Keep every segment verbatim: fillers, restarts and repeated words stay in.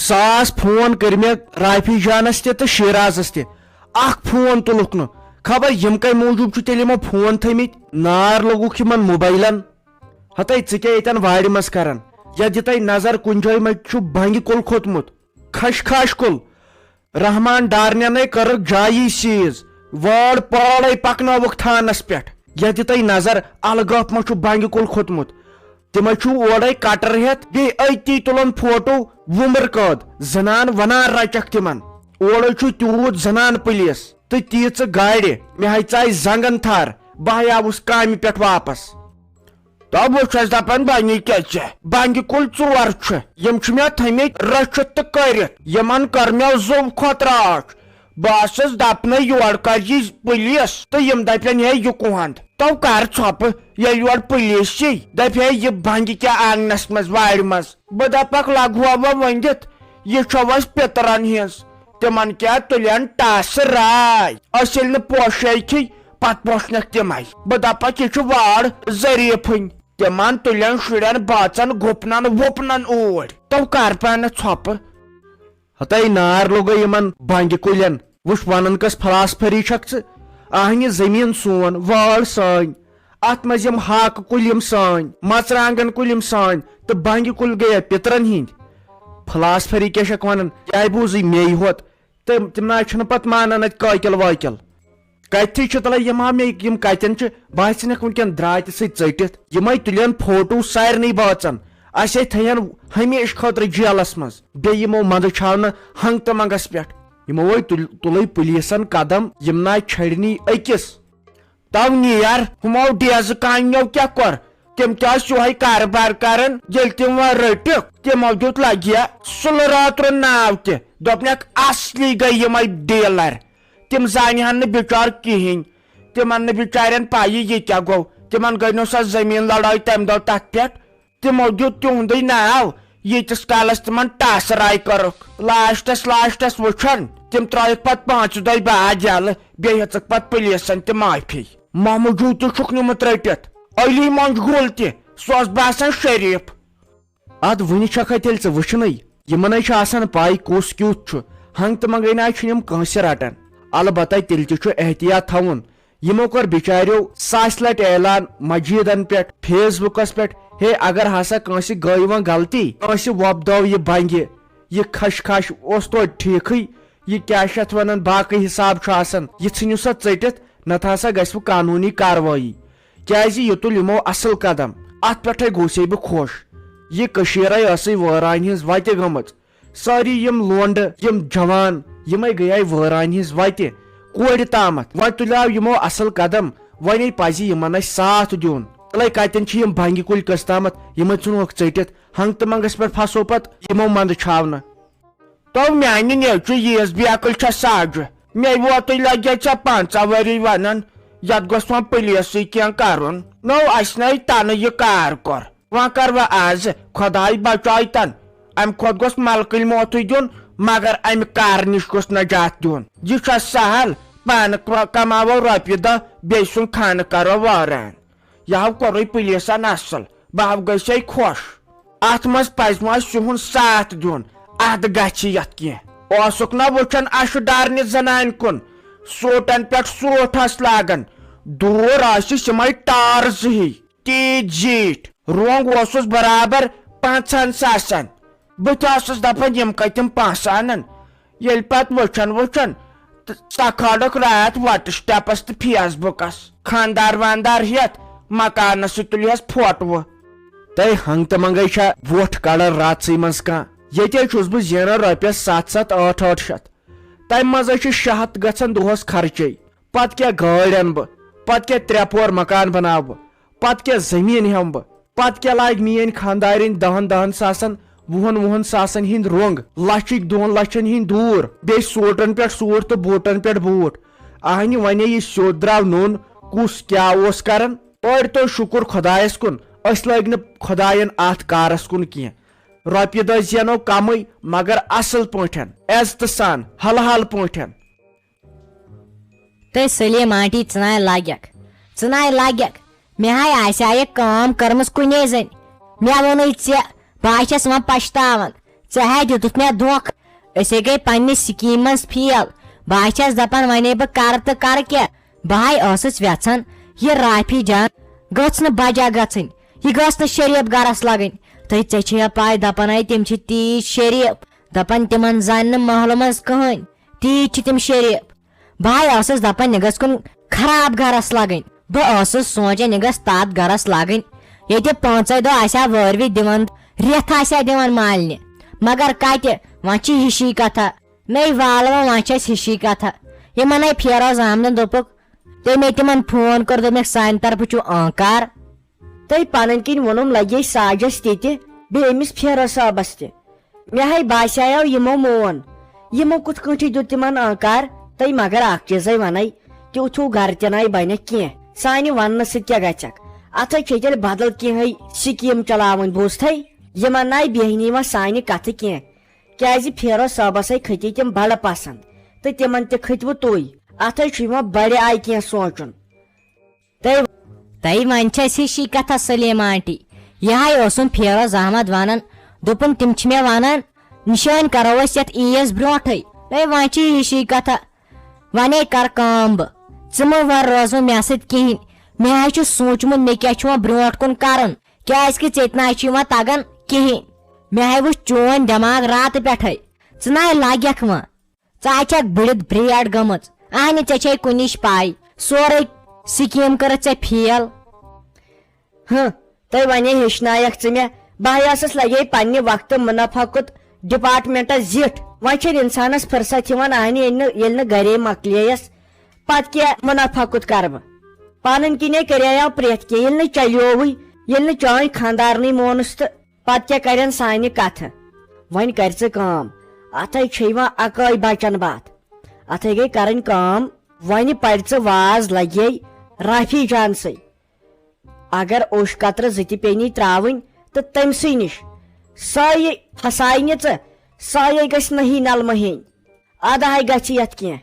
ساس فون کٔرۍ مےٚ رافی جانس تہِ تہٕ شیرازس تہِ، اکھ فون تُلُکھ نہٕ۔ خبر یِم کمہِ موٗجوٗب چھِ تیٚلہِ یِمو فون تھٲمٕتۍ؟ نار لوٚگُکھ یِمن موبایلن۔ ہتے ژٕ کیٛاہ ییٚتٮ۪ن وارِ منٛز کران؟ یتھ دِتَے نظر، کُنہِ جایہِ ما چھُ بنگہِ کُل کھوٚتمُت؟ کھش کھاش کُل۔ رحمان ڈارنینے کٔرٕکھ جایی سیٖز۔ وٲر پٲڑے پکنٲوٕکھ تھانس پٮ۪ٹھ۔ یتھ دِتَے نظر، الہٕ گٲپھ ما چھُ بنگہِ کُل کھوٚتمُت؟ تِمے چھُ اورے کٹر ہٮ۪تھ، بیٚیہِ أتی تُلان فوٹو۔ وُمبر قٲد زنان ونان رچکھ تِمن۔ اورے چھُ تیوٗت زنان پُلیٖس تہٕ تیٖژٕ گاڑِ۔ مےٚ ہے ژاے زنگن تھر، بہٕ ہے آوُس کامہِ پٮ۪ٹھ واپس۔ تہٕ بہٕ چھَس دَپان، بَنہِ کیٛاہ ژےٚ؟ بَنٛگہِ کُلۍ ژور چھِ، یِم چھِ مےٚ تھٲمٕتۍ رٔچھِتھ تہٕ کٔرِتھ۔ یِمَن کٔر مےٚ زُو کھۄتہٕ راتھ۔ بہٕ ٲسٕس دَپنَے، یورٕ کَر یی پُلیٖس تہٕ یِم دَپن، ہے، یہِ کُہنٛد؟ تو کَر ژھۄپہٕ، ییٚلہِ یورٕ پُلیٖس یی، دَپہِ ہے، یہِ بَنٛگہِ کیٛاہ آنٛگنَس منٛز، وارِ منٛز؟ بہٕ دَپَکھ، لَگہٕ ہا وۄنۍ ؤنٛدِتھ، یہِ چھو اَسہِ پِترَن ہِنٛز۔ تِمَن کیٛاہ تُلن ٹاسہٕ راے؟ أسۍ ییٚلہِ نہٕ پوشے کھے، پتہٕ پوشنکھ تِمے۔ بہٕ دپکھ، یہِ چھُ وار ظریٖفٕنۍ۔ تِمن تُلن شُرٮ۪ن بٲژن گُپنن وُپنن اوٗرۍ۔ تو کر پانس ژھۄپہٕ۔ ہتے نار لوٚگے یِمن بنگہِ کُلٮ۪ن۔ وٕچھ، ونان کس فلاسفری چھکھ ژٕ؟ آہنہِ زٔمیٖن سون، وٲر سٲنۍ، اتھ منٛز یِم ہاکہٕ کُلۍ یِم سٲنۍ، مرژٕوانٛگن کُلۍ یِم سٲنۍ، تہٕ بنگہِ کُلۍ گٔیے پِترن ہِنٛدۍ۔ فلاسفری کیٛاہ چھکھ ونان؟ یہِ آے بوٗزٕے مے ہوت۔ تہٕ تِم نہ حظ چھِنہٕ پتہٕ مانان اتہِ قٲقِل وٲقِل۔ کتھٕے چھِ تلے یِم ہا مےٚ، یِم کتٮ۪ن چھِ؟ بہٕ آسہِ ژھٕنکھ وٕنکٮ۪ن دراتہِ سۭتۍ ژٔٹِتھ۔ یِمے تُلن فوٹو سارنٕے بٲژن۔ اسے تھٲیہن ہمیشہٕ خٲطرٕ جیلس منٛز۔ بیٚیہِ یِمو منٛدٕ چھاونہٕ ہنٛگ تہٕ منٛگس پٮ۪ٹھ۔ یِمو ہے تُل-، تُلے پُلیٖسن قدم، یِم نہ چھڑنی أکِس۔ تو نیر، ہُمو ڈیزٕ کانیو کیٛاہ کوٚر؟ تِم تہِ ٲسۍ یِہوٚے کارٕبار کران۔ ییٚلہِ تِم وۄنۍ رٔٹِکھ، تِمو دیُت لگیا سُلہٕ رٲترُن ناو تہِ۔ دوٚپنکھ، اصلی گٔے یِمے ڈیلر۔ تِم زانہِ ہن نہٕ بِچار کِہیٖنۍ۔ تِمن نہٕ بِچارٮ۪ن پَیی یہِ کیٛاہ گوٚو۔ تِمن گٔے نہٕ سۄ زٔمیٖن لڑٲے تَمہِ دۄہ تَتھ پٮ۪ٹھ۔ تِمو دیُت تِہُنٛدُے ناو، ییٖتِس کالس تِمن ٹاسہٕ راے کٔرٕکھ۔ لاسٹس، لاسٹس وٕچھن، تِم ترٛٲوِکھ پتہٕ پانٛژِ دۄہہِ بعد یَلہٕ، بیٚیہِ ہیٚژٕکھ پتہٕ پُلیٖسن تہِ معٲفی۔ محموٗد جوٗ تہِ چھُکھ نیوٗمُت رٔٹِتھ، علی منٛج گُل تہِ، سُہ اوس باسان شریٖف۔ ادٕ وُنہِ چھکھا تیٚلہِ ژٕ وٕچھنٕے؟ یِمن ہے چھِ آسان پاے کُس کیُتھ چھُ۔ ہنٛگ تہٕ منٛگے نہ چھِ یِم کٲنٛسہِ رٹان۔ البتہ تیٚلہِ تہِ چھُ احتیاط تھاوُن۔ یِمو کوٚر بِچاریو ساسہِ لٹہِ اعلان مسجدن پٮ۪ٹھ، فیس بُکس پٮ۪ٹھ، ہے اگر ہسا کٲنٛسہِ گٔے وۄنۍ غلطی، کٲنٛسہِ وۄپدٲو یہِ بنگہِ، یہِ کھش کھش اوس توتہِ ٹھیٖکھٕے، یہِ کیٛاہ چھِ اتھ ونان، باقٕے حساب چھُ آسان، یہِ ژھٕنِو سا ژٔٹِتھ، نتہٕ ہسا گژھِ وۄنۍ قانوٗنی کاروٲیی۔ کیٛازِ یہِ تُل یِمو اصل قدم، اتھ پٮ۪ٹھے گوٚوسے بہٕ خۄش۔ یہِ کٔشیٖرے ٲسٕے وٲرانہِ ہٕنٛز وتہِ گٔمٕژ۔ سٲری یِم لونڈٕ، یِم جوان، یِمے گٔیے وٲرانہِ ہٕنٛز وتہِ، کورِ تامتھ۔ وۄنۍ تُلیو یِمو اصل قدم، وۄنۍ پزِ یِمن اسہِ ساتھ دیُن۔ تلے کتٮ۪ن چھِ یِم بنگہِ کُلۍ کٔژ تامتھ، یِمے ژھُنہوکھ ژٔٹِتھ، ہنٛگ تہٕ منٛگس پٮ۪ٹھ پھسو پتہٕ یِمو منٛدٕ چھاونہٕ۔ تو میانہِ نیٚچوِ ییٖژ بیقل چھےٚ ساجہِ۔ مے ووتُے لگے ژےٚ پنٛژاہ ؤری ونان، یتھ گوٚژھ وۄنۍ پُلیٖسٕے کینٛہہ کرُن۔ نو اسہِ نے تنہٕ یہِ کار کوٚر۔ وۄنۍ کر وۄنۍ آز؟ خۄداے بچٲے تن۔ امہِ کھۄتہٕ گوٚژھ ملکٕے موتھٕے دیُن، مگر امہِ کارٕ نِش گوٚژھ نجات دیُن۔ یہِ چھا سہل؟ پانہٕ کما-، کماوو رۄپیہِ دہ، بیٚیہِ سُنٛد خانہٕ کرو وٲران۔ یہِ ہاو کوٚرُے پُلیٖسن اصل، بہٕ ہاو گٔژھے خۄش۔ اتھ منٛز پزِ نہٕ اسہِ یِہُنٛد ساتھ دیُن، اتھ گژھِ یتھ کینٛہہ۔ اوسُکھ نہ وٕچھان اشہِ ڈارنہِ زنانہِ کُن؟ سوٹن پٮ۪ٹھ سوٹ آسہٕ لاگان، دوٗر ٲسِس یِمے ٹار زٕ ہی۔ تیٖتۍ زیٖٹھۍ۔ رونٛگ اوسُس برابر پانٛژہن ساسن۔ بہٕ تہِ اوسُس دپان، یِم کتہِ یِم پونٛسہٕ انن؟ ییٚلہِ پتہٕ وٕچھان وٕچھان تہٕ ژکھٲڑٕکھ راتھ وٹس ایپس تہٕ فیس بُکس۔ خانٛدار واندار ہٮ۪تھ مکانس سۭتۍ تُلہس فوٹوٕ۔ تۄہہِ ہنٛگ تہٕ منٛگے چھا وۄٹھ کڑان راتسٕے منٛز کانٛہہ؟ ییٚتے چھُس بہٕ زینان رۄپیس ستھ ستھ ٲٹھ ٲٹھ شتھ۔ تمہِ منٛزے چھِ شےٚ ہتھ گژھان دۄہس خرچے۔ پتہٕ کیٛاہ گٲڑۍ انہٕ بہٕ؟ پتہٕ کیٛاہ ترٛےٚ پور مکان بناوٕ بہٕ؟ پتہٕ کیٛاہ زٔمیٖن ہٮ۪مہٕ بہٕ؟ پتہٕ کیٛاہ لاگہِ میٛٲنۍ خانٛدارِنۍ دہن دہن ساسن، وُہن وُہن ساسن ہٕنٛدۍ رۄنٛگ، لچھٕکۍ دۄن لچھن ہٕنٛدۍ دوٗر، بیٚیہِ سوٹن پٮ۪ٹھ سوٹ تہٕ بوٗٹن پٮ۪ٹھ بوٗٹ؟ اہنہِ، ونے یہِ سیوٚد درٛاو نوٚن، کُس کیٛاہ اوس کران؟ پٔرۍ تو شُکر خۄدایس کُن، أسۍ لٲگۍ نہٕ خۄداین اتھ کارس کُن کینٛہہ۔ رۄپیہِ دہ زینو کمٕے، مگر اصل پٲٹھۍ، عزتہٕ سان، حلحال پٲٹھۍ۔ تہٕ سلیٖم آنٹی، ژٕ ناے لگکھ، ژٕ ناے لگکھ۔ مےٚ ہاے آسہِ ہا یہِ کٲم کٔرمٕژ کُنے زٔنۍ۔ مےٚ ووٚنُے ژےٚ، بہٕ ہا چھَس وۄنۍ پَشتاوان۔ ژےٚ ہا دیُتُتھ مےٚ دھوکہٕ۔ أسے گٔے پننہِ سکیٖم منٛز فیل۔ بہٕ ہا چھَس دپان، وۄنۍ بہٕ کرٕ تہٕ کرٕ کیٛاہ؟ بہٕ ہاے ٲسٕس وٮ۪ژھان، یہِ رافی جان گٔژھ نہٕ بجا گژھٕنۍ، یہِ گٔژھ نہٕ شریف گرس لگٕنۍ۔ تہٕ ژےٚ چھےٚ یا پاے، دپان ہاے تِم چھِ تیٖتۍ شریف، دپان تِمن زانہِ نہٕ محلہٕ منٛز کٕہٕنۍ، تیٖتۍ چھِ تِم شریف۔ بہٕ ہاے ٲسٕس دپان، یہِ گٔژھ کُنہِ خراب گرس لگٕنۍ۔ بہٕ ٲسٕس سونچان، یہِ گٔژھ تتھ گرس لگٕنۍ، ییٚتہِ پانٛژے دۄہ آسہِ ہا وٲروِ دِوان، رٮ۪تھ آسہِ ہا دِوان مالنہِ۔ مگر کتہِ، وۄنۍ چھِ ہِشی کتھا۔ مے والہٕ وۄنۍ، وۄنۍ چھِ اَسہِ ہِشی کتھا۔ یِمن ہے فیروز احمدن دوٚپُکھ، تٔمۍ تِمن فون کوٚر، دوٚپمَکھ، سانہِ طرفہٕ چھُ آنکار۔ تہٕ پنٕنۍ کِنۍ ووٚنُم لگے ساجس تہِ تہِ، بیٚیہِ أمِس فیروز صٲبس تہِ۔ مےٚ ہے باسیٛاو یِمو مون، یِمو کِتھ کٲٹھۍ دیُت تِمن آنکار۔ تہٕ مگر اکھ چیٖزے ونے، تیُتھ ہیوٗ گرٕ تہِ نَے بنہِ کینٛہہ، سانہِ وننہٕ سۭتۍ کیٛاہ گژھکھ؟ اتھے چھے تیٚلہِ بدل کینٛہہ سکیٖم چلاوٕنۍ، بوٗزتھے؟ یِمن نَے بیہنی وۄنۍ سانہِ کتھٕ کینٛہہ، کیٛازِ فیروز صٲبس ہے کھٔتی تِم بڑٕ پسند، تہٕ تِمن تہِ کھٔتۍ وٕ تُہۍ۔ اتھے چھُ یِوان بڑِ آیہِ کینٛہہ سونچُن۔ تہٕ تہٕ وۄنۍ چھِ اَسہِ ہِشی کَتھا سلیٖم آنٹی۔ یہِ ہاے اوسُم فیروز احمد وَنان، دوٚپُن، تِم چھِ مےٚ وَنان، نِشٲنۍ کَرو أسۍ یَتھ عیٖز برونٛٹھٕے۔ تہٕ وۄنۍ چھِ یہِ ہِشی کَتھا۔ وۄنۍ ہے کَر کٲم بہٕ۔ ژٕ مہٕ وَر روزُن مےٚ سۭتۍ کِہیٖنۍ۔ مےٚ ہاے چھُ سوٗنٛچمُت، مےٚ کیٛاہ چھُ وۄنۍ برونٛٹھ کُن کَرُن، کیٛازِکہِ ژےٚ تہِ نہ چھُے وۄنۍ تَگان کِہیٖنۍ۔ مےٚ ہاے وٕچھ چون دٮ۪ماغ راتہٕ پٮ۪ٹھَے۔ ژٕ نہ ہے لَگٮ۪کھ وۄنۍ۔ ژٕ ہا چھکھ بٔڑِتھ برٛیڈ گٔمٕژ۔ اہنہِ، ژےٚ چھے کُنِچ پاے، سورُے سکیٖم کٔرٕتھ ژےٚ فیل۔ ہہ، تہٕ وۄنۍ ہیٚچھنایکھ ژٕ مےٚ۔ بہٕ ہا ٲسٕس لگے پننہِ وقتہٕ منافع کُت ڈپارٹمنٹس زِٹھ۔ وۄنۍ چھُنہٕ انسانس فرصت یِوان اہنہِ، ییٚلہِ نہٕ، ییٚلہِ نہٕ گرے مۄکلییس، پتہٕ کیٛاہ منافع کُت کرٕ بہٕ؟ پنٕنۍ کِنے کرییو پرٛٮ۪تھ کینٛہہ، ییٚلہِ نہٕ چلیووٕے، ییٚلہِ نہٕ چٲنۍ خانٛدارنٕے مونُس تہٕ پتہٕ کیٛاہ کرن سانہِ کتھٕ؟ وۄنۍ کر ژٕ کٲم، اتھے چھے وۄنۍ اکٲے بچن بتھ۔ اتھے گٔے کرٕنۍ کٲم، وۄنۍ پرِ ژٕ واز لگے رافی جانسٕے۔ اگر اوٚش قطرٕ زٕ تہِ پیٚنی تراوٕنۍ تہٕ تٔمۍ سٕے نِش، سۄے پھساے نہٕ ژٕ، سۄے گژھِ نہی نلمہٕ ہیٚنۍ۔ ادٕ ہاے گژھِ یتھ کینٛہہ۔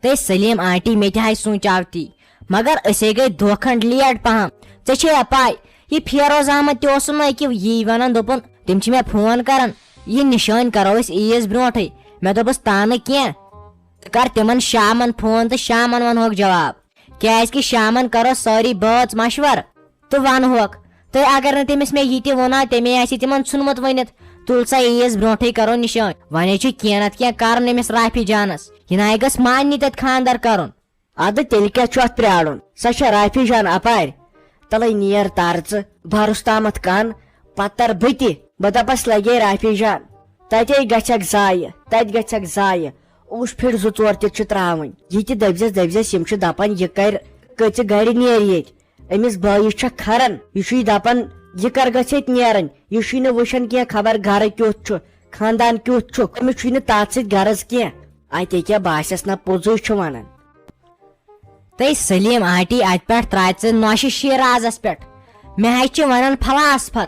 تہٕ سلیٖم آنٹی، مےٚ تہِ ہاے سونٛچاو تی، مگر أسے گٔے دۄہ کھنٛڈ لیٹ پہم۔ ژےٚ چھے یا پاے، یہِ فیروز احمد تہِ اوسُم نہٕ أکیاہ یی ونان، دوٚپُن، تِم چھِ مےٚ فون کران، یہِ نِشٲنۍ کرو أسۍ عیٖز برونٛٹھٕے۔ مےٚ دوٚپُس، تانہٕ کینٛہہ، ژٕ کر تِمن شامن فون تہٕ شامن ونہوکھ جواب، کیازِ کہِ شامن کرو سٲری بٲژ مشور۔ تہٕ ونہوکھ۔ تہٕ اگر نہٕ تٔمِس مےٚ یہِ تہِ ووٚنا، تٔمۍ آسہِ تِمن ژھُنمُت ؤنِتھ، تُل سا عیٖز برونٛٹھٕے کرو نِشٲنۍ۔ وۄنۍ چھُ کینٛہہ نتہٕ کینٛہہ کرُن أمِس رافی جانس۔ یہِ ناے گژھِ ماننہِ تتہِ خانٛدر کرُن۔ ادٕ تیٚلہِ کیٛاہ چھُ اتھ پرٛارُن؟ سۄ چھےٚ رافی جان اپارِ۔ تلے نیر تر ژٕ، بھروس تامتھ کن، پتہٕ تر بہٕ تہِ۔ بہٕ دپس لگے رافی جان، تتے گژھکھ ضایہِ، تتہِ گژھکھ ضایہِ۔ اوٚش پھِر زٕ ژور تہِ چھِ تراوٕنۍ۔ یہِ تہِ دٔپزٮ۪س، دٔپزٮ۪س، یِم چھِ دپان، یہِ کرِ کٔژِ گرِ نیرِ ییٚتہِ۔ أمِس بٲیِس چھےٚ کھران، یہِ چھُے دپان، یہِ کر گژھِ ییٚتہِ نیرٕنۍ؟ یہِ چھُے نہٕ وٕچھان کینٛہہ، خبر گرٕ کیُتھ چھُ، خاندان کیُتھ چھُکھ۔ أمِس چھُے نہٕ تتھ سۭتۍ غرض کینٛہہ۔ اتے کیٛاہ باسٮ۪س نہ پوٚزُے چھُ ونان۔ تہٕ سلیٖم آنٹی، اتہِ پٮ۪ٹھ ترٛایہِ ژٕ نوشہِ شیرازس پٮ۪ٹھ۔ مےٚ ہاے چھِ ونان فلاسفر،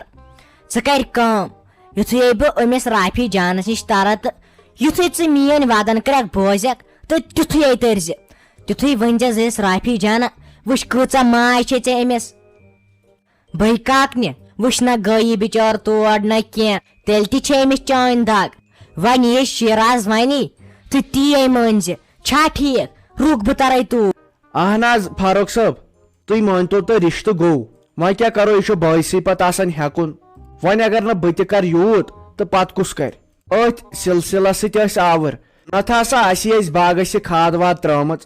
ژٕ کر کٲم، یُتھُے بہٕ أمِس رافی جانس نِش ترٕ تہٕ یُتھُے ژٕ میٲنۍ ودن کرٛٮ۪کھ بوزکھ تہٕ تیُتھُے تٔرزِ۔ تیُتھُے ؤنۍ زٮ۪س رافی جانہ، وٕچھ کۭژاہ ماے چھے ژےٚ أمِس۔ بٔے کاکنہِ، وٕچھ نہ گٔیی بِچٲر تور نہ کینٛہہ، تیٚلہِ تہِ چھے أمِس چٲنۍ دگ۔ وۄنۍ یی شیراز وَنی تہٕ تی مٲنۍ زِ، چھا ٹھیٖک؟ رُک بہٕ ترے توٗرۍ۔ اہن حظ فاروق صٲب، تُہۍ مٲنتو تہٕ رِشتہٕ گوٚو۔ وۄنۍ کیٛاہ کرو، یہِ چھُ بٲیسٕے پتہٕ آسان ہٮ۪کُن۔ وۄنۍ اگر نہٕ بہٕ تہِ کرٕ یوٗت تہٕ پتہٕ کُس کرِ؟ أتھۍ سلسلس سۭتۍ ٲسۍ آوٕر، نتہٕ ہسا آسی اَسہِ باغس یہِ کھاد واد ترٲومٕژ۔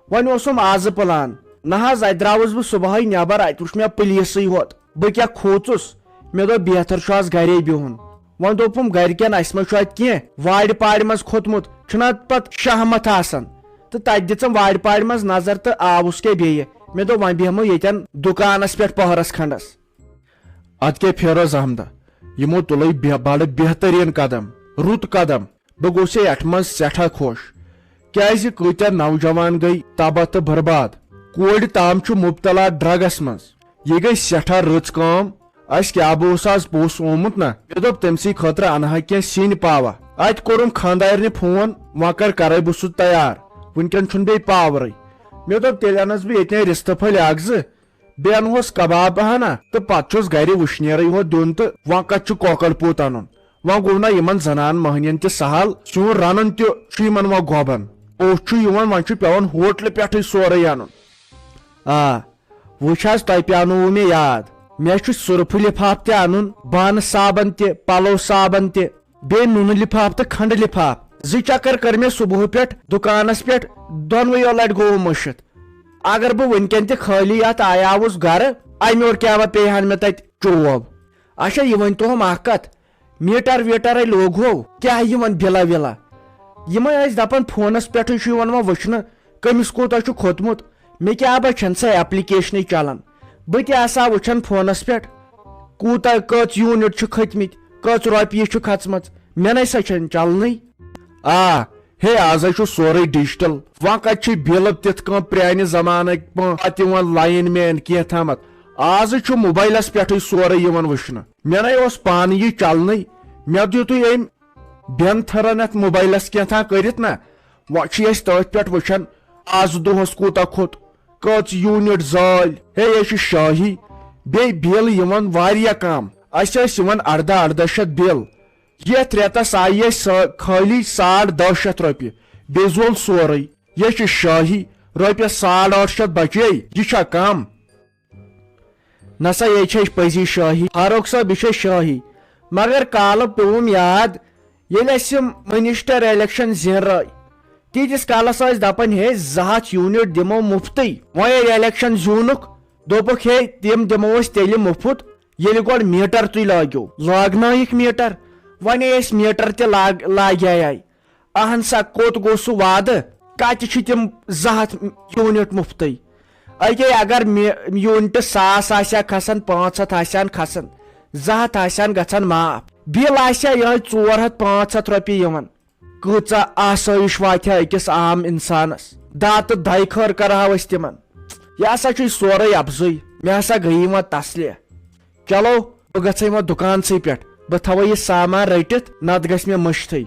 وۄنۍ اوسُم آزٕ پلان، نہ حظ، اتہِ درٛاوُس بہٕ صبحٲے نٮ۪بر، اتہِ وُچھ مےٚ پُلیٖسٕے ہوت۔ بہٕ کیٛاہ کھوٗژُس؟ مےٚ دوٚپ، بہتر چھُ از گرے بِہُن۔ وۄنۍ دوٚپُم گرِکٮ۪ن، اسہِ ما چھُ اتہِ کینٛہہ وارِ پارِ منٛز کھوٚتمُت؟ چھُنہ اتہِ پتہٕ شہمت آسان؟ تہٕ تتہِ دِژٕم وارِ پارِ منٛز نظر تہٕ آوُس کیٛاہ بیٚیہِ۔ مےٚ دوٚپ، وۄنۍ بیٚہمو ییٚتٮ۪ن دُکانس پٮ۪ٹھ پٔہرس کھنڈس۔ ادٕ کیٛاہ فیروز احمدہ، یِمو تُلے بے-، بڑٕ بہتریٖن قدم، رُت قدم۔ بہٕ گوٚوسے اتھ منٛز سٮ۪ٹھاہ خۄش، کیازِ کۭتیاہ نوجوان گٔے تباہ تہٕ برباد۔ کورِ تام چھُ مبتلا ڈرگس منٛز۔ یہِ گٔے سٮ۪ٹھاہ رٕژ کٲم۔ اسہِ کیٛاہ بہٕ اوس از پوٚژھ آمُت نا، مےٚ دوٚپ تٔمۍ سٕے خٲطرٕ انہٕ ہا کینٛہہ سِنۍ پاوا۔ اتہِ کوٚرُم خانٛدارنہِ فون، وۄنۍ کر کرے بہٕ سُہ تیار، وٕنکٮ۪ن چھُنہٕ بیٚیہِ پاورٕے۔ مےٚ دوٚپ تیٚلہِ انس بہٕ ییٚتٮ۪ن رِستہٕ پھٔلۍ اکھ زٕ، بیٚیہِ اَنہوس کباب ہنا تہٕ پتہٕ چھُس گرِ وٕشنیرٕے ہوت دیُن تہٕ وۄنۍ کتہِ چھُ کۄکر پوٗت اَنُن؟ وۄنۍ گوٚو نا یِمن زنان مۄہنین تہِ سہل، سیُن رنُن تہِ چھُ یِمن وۄنۍ گۄبان۔ اوٚش چھُ یِوان، وۄنۍ چھُ پٮ۪وان ہوٹلہٕ پٮ۪ٹھٕے سورُے اَنُن۔ آ، وٕچھ حظ، تۄہہِ پیٛانووُ مےٚ یاد، مےٚ چھُ سُرفہٕ لِفاف تہِ اَنُن، بانہٕ صابن تہِ، پلو صابن تہِ، بیٚیہِ نُنہٕ لِفاف تہٕ کھنٛڈٕ لِفاف۔ زٕ چکر کٔر مےٚ صبحہٕ پٮ۪ٹھ دُکانس پٮ۪ٹھ، دۄنوَیو لٹہِ گوٚوُم مٔشِتھ۔ اگر بہٕ وٕنکٮ۪ن تہِ خٲلی اتھ آیاوُس گرٕ، امہِ اور کیٛاہ وۄنۍ پیٚیہِ ہن مےٚ تتہِ چوب۔ اچھا، یہِ ؤنۍ تو ہم اکھ کتھ، میٖٹر ویٖٹرے لوگہو کیٛاہ یِمن بِلا وِلا؟ یِمے ٲسۍ دپان فونس پٮ۪ٹھٕے چھُ یِوان وۄنۍ وٕچھنہٕ کٔمِس کوٗتاہ چھُ کھوٚتمُت۔ مےٚ کیٛاہ بہ چھَنہٕ سۄ ایپلیکیشنٕے چلان؟ بہٕ تہِ آسہٕ ہا وٕچھان فونس پٮ۪ٹھ کوٗتاہ، کٔژ یوٗنٹ چھِ کھٔتمٕتۍ، کٔژ رۄپیہِ چھِ کھژمٕژ۔ مےٚ نَے سۄ چھَنہٕ چلنٕے۔ آ، ہے، آز ہے چھُ سورُے ڈیجیٹل۔ وۄنۍ کتہِ چھِ بِلہٕ تِتھ کٔنۍ پرٛانہِ زمانٕکۍ پٲٹھۍ پتہٕ یِوان لائن مین کینٛہہ تامتھ؟ آز چھُ موبایلس پٮ۪ٹھٕے سورُے یِوان وٕچھنہٕ۔ مےٚ نَے اوس پانہٕ یہِ چلنٕے۔ مےٚ دیُتُے أمۍ بٮ۪ن تھرن یتھ موبایلس کینٛہہ تام کٔرِتھ نا۔ وۄنۍ چھِ أسۍ تٔتھۍ پٮ۪ٹھ وٕچھان، آز دۄہس کوٗتاہ کھوٚت، کٔژ یوٗنٹ زٲلۍ۔ ہے، یہِ چھِ شٲہی۔ بیٚیہِ بِل یِوان واریاہ کم۔ اسہِ ٲسۍ یِوان اردہ، اردہ شیتھ بِل۔ یتھ رٮ۪تس آیہِ اسہِ سا-، خٲلی ساڑ دہ شیتھ رۄپیہِ۔ بیٚیہِ زول سورُے۔ یہِ چھِ شٲہی۔ رۄپیس ساڑ ٲٹھ شیتھ بچے، یہِ چھا کم؟ نسا یے چھے پزی شٲہی۔ فاروق صٲب، یہِ چھے شٲہی۔ مگر کالہٕ پیوٚوُم یاد، ییٚلہِ اسہِ یِم منسٹر الیکشن زینرٲے، تیٖتِس کالس ٲسۍ دپان، ہے، زٕ ہتھ یوٗنٹ دِمو مُفتٕے۔ وۄنۍ ییٚلہِ الیکشن زیوٗنُکھ، دوٚپُکھ، ہے، تِم دِمو أسۍ تیٚلہِ مُفت، ییٚلہِ گۄڈٕ میٖٹر تُہۍ لٲگِو۔ لٲگنٲیِکھ میٖٹر۔ وۄنۍ ٲسۍ میٖٹر تہِ لاگ-، لاگے آے۔ اہن سا، کوٚت گوٚو سُہ وعدٕ؟ کتہِ چھِ تِم زٕ ہتھ یوٗنٹ مُفتٕے؟ أکے اگر مے-، یوٗنٹہٕ ساس آسہِ ہا کھسان، پانٛژھ ہتھ آسہِ ہن کھسان، زٕ ہتھ آسہِ ہن گژھان معاف، بِل آسہِ ہا یِہوٚے ژور ہتھ پانٛژھ ہتھ رۄپیہِ یِوان۔ کۭژاہ آسٲیِش واتہِ ہا أکِس عام انسانس؟ داتہٕ دَے خٲر کرہاو أسۍ تِمن۔ یہِ ہسا چھُے سورُے اپزُے۔ مےٚ ہسا گٔیی وۄنۍ تسلہِ۔ چلو، بہٕ گژھے وۄنۍ دُکانسٕے پٮ۪ٹھ، بہٕ تھاوے یہِ سامان رٔٹِتھ، نتہٕ گژھِ مےٚ مٔشتھٕے۔